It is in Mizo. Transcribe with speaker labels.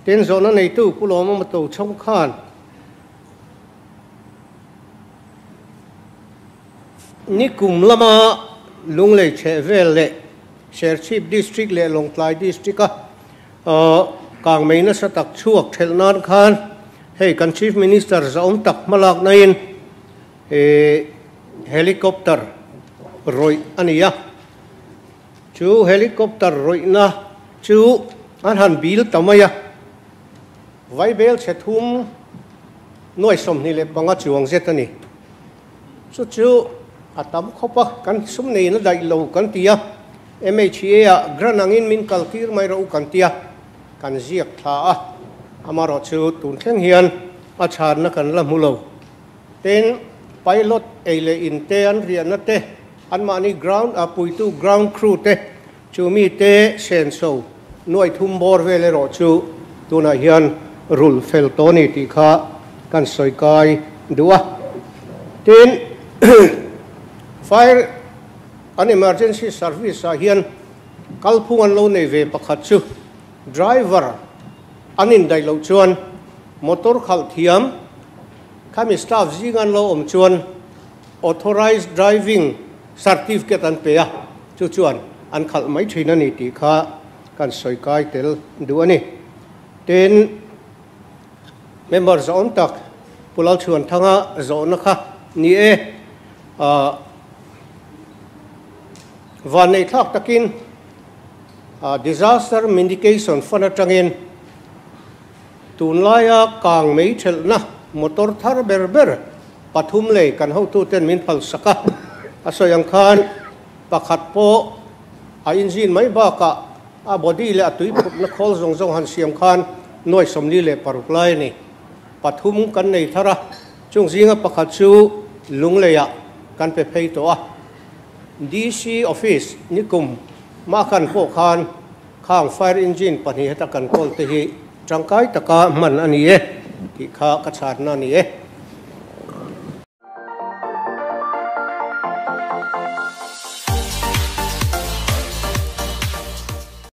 Speaker 1: Tin, zawhna neitu Pu Lawmawma Tochhawng khan nikum lama Lunglei chhehvel leh Serchhip District leh Lawngtlai District-a kangmei nasa tak chhuak thelh nan khan hei kan Chief Minister zahawm tak hmalak naiin helicopter rawih a ni a. Chu helicopter rawihna chu an han bil ta mai a, Vaibel chhe thum nuai 25 chuang zet a ni. Chu chu a tam khawp a, kan sum nei na daih lo kan ti a, MHA ah grant angin min kal tir mai rawh u kan ti a, kan ziak thla a, amaherawh chu tun thleng hian a chhanna kan la hmu lo. Tin, pilot ei leh in te an riahna te, anmahni ground a puitu ground crew te chu mi te senso nuai thum bawr vel erawh chu tunah hian rul fel tawh a ni tih kha kan sawi kai duh a. Tin, fire an emergency service ah hian kalphung an lo nei ve pakhat chu driver an indaih loh chuan motor khalh thiam khami staff zing an lo awm chuan Authorized Driving Certificate an pe a, chu chuan an khalh mai thin a ni tih kha kan sawi kai tel duh a ni. Tin, member zawhawm tak Pu Lalchhuanthanga zawhna kha ni e, vanneih thlak takin Disaster Mitigation Fund atangin Tunlaia kang mei thelhna motor thar ber ber pathum lei kan hotuten min phalsak a, a sawi ang khan pakhat pawh a engine mai bakah a body leh a tui phutna khawl zawng zawng han siam khan nuai 46 lai a ni. Pathum kan nei thar a, chung zinga pakhat chu Lungleiah kan pe phei tawh a. DC office nikum mah kan pawh khan Khang fire engine pahnih heta kan kawl te hi tangkai taka hman a ni e tih kha ka chhatna a ni e.